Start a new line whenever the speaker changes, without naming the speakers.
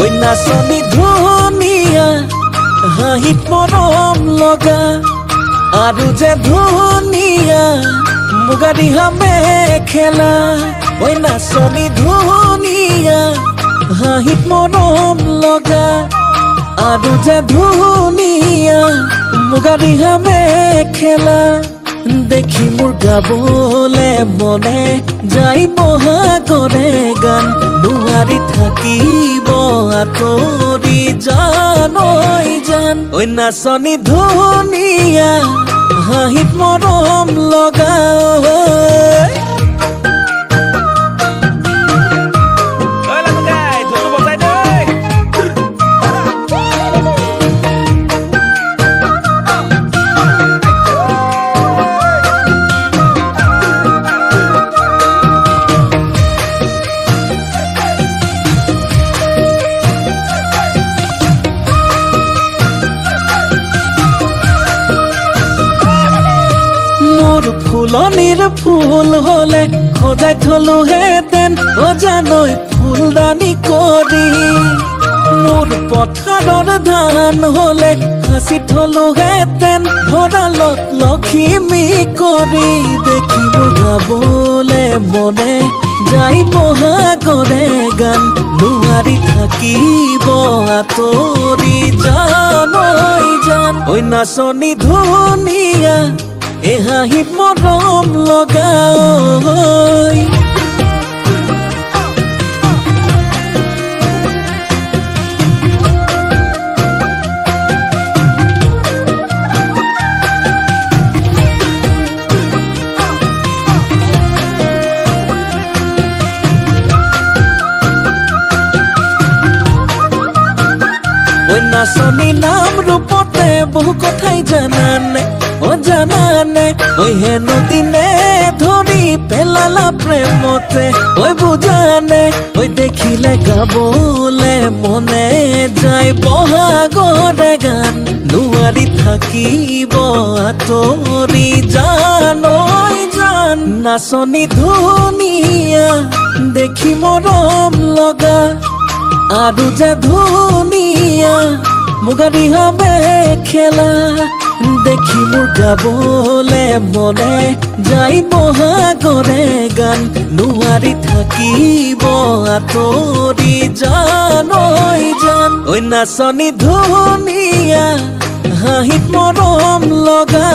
ঐ নাচনী ধুনীয়া হাঁহিত মৰম লগা আৰু যে ধুনীয়া মুগা ৰিহা মেখেলা ঐ নাচনী ধুনীয়া হাঁহিত মৰম লগা আৰু যে ধুনীয়া মুগা ৰিহা মেখেলা দেখি মোৰ গাবলে মনে যাই বহাগৰে গান নোৱাৰি থাকিব আঁতৰি জান ঐ জান ঐ নাচনী ধুনীয়া হাঁহিত মৰম লগা ফুলনিৰ ফুল হলে সজাই থলোহেঁতেন অ জানৈ ফুলদানি কৰি মোৰ পথাৰৰ ধান হলে সাঁচি থলোহেঁতেন ভঁৰালত লখিমী কৰি দেখি মোৰ গাবলে মনে যাই বহাগৰে গান নোৱাৰি থাকিব আঁতৰি জান ঐ জান ঐ নাচনী ধুনীয়া এ হাঁহিত মৰম লগা ঐ নাচনী নাম ৰূপতে বহু কথাই জানানে ও জানানে ঐ হেনো দিনে ধৰি পেলালা প্ৰেমতে ঐ বুজানে ঐ দেখিলে গাবলে মনে যায় বহাগৰে গান নোৱাৰি থাকিব আঁতৰি জান ঐ জান নাচনী ধুনীয়া দেখি মৰম লগা আৰু যে ধুনীয়া মুগা ৰিহা মেখেলা দেখি মোৰ গাবলে মনে যাই বহাগৰে গান নোৱাৰি থাকিব আঁতৰি জান ঐ জান ঐ নাচনী ধুনীয়া হাঁহিত মৰম লগা।